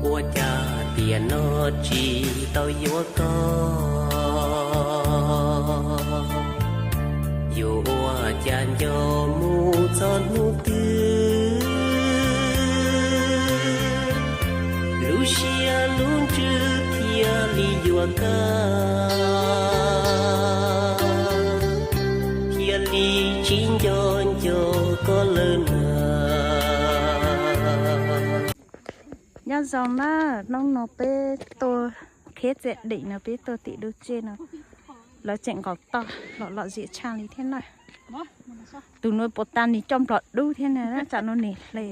Ua cas tiam no tsis tau yuav koj? Yuav ua cas nco mus txog hnub twg, lub siab lub ntsws thiaj li yuam kab, thiaj li tsis nco nco koj lawm na. Nyob zoo na, hnub no peb tuaj khiav txias deem no, peb tuaj tim dub tsej no, lawv tseem nkaum toj los lom zem tshaj li thiab na. Tus nuav puas tas nis coj nplog dub thiab na, tsam no nim hle.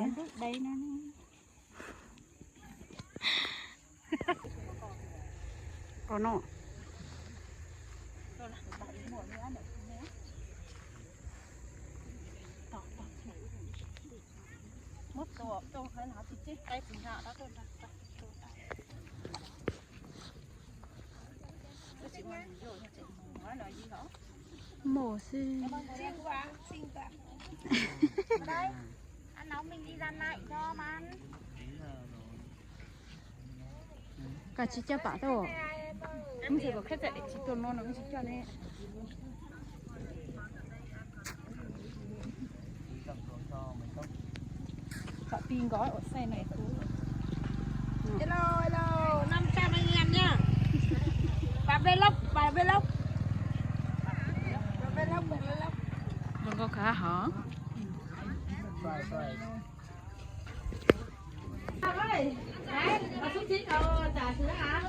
Mus xwb. Koj tsis coj pam tuaj, tsis tuaj no no, tsis coj ne. Kom ti nko ua xaij no. Hello, hello, năm trăm anh em nhá. Và vlog, và vlog. Và vlog, và vlog. Vlog có hả? Ơi, đấy, ở xúc xích, ờ, trà sữa hả?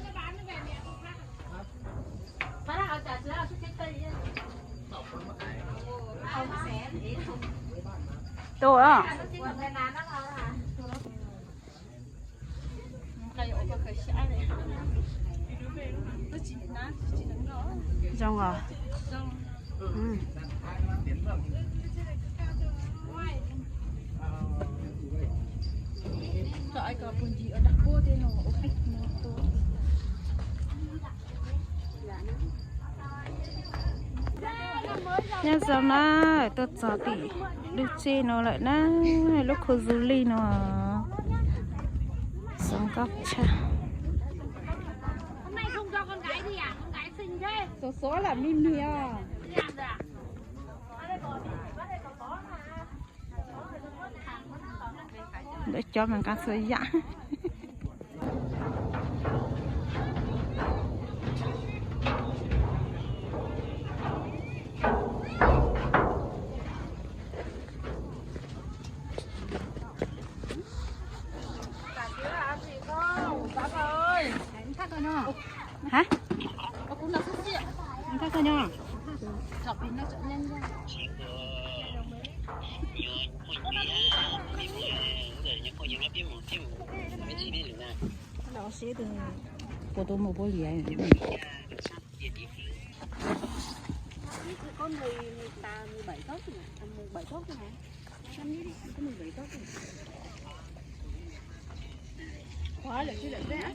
Bác đang ở trà sữa ở xúc xích Tây. Tôi á. Zoo os. Nyob zoo na, tuaj txog tim dub tsej no lawm na, lub khu du lịch no, zoo nkauj tshaj. Xov xov lam me me os. Lawv cov mas nqa txhua yam. Hả? Thắt coi nho. Ua tus mus pua lias. Có mười, mười tám, mười bảy tốc nhỉ? À, mười bảy tốc thôi hả? Năm nay đi, có mười bảy tốc nhỉ? Quá, lượt chưa lượt đấy á.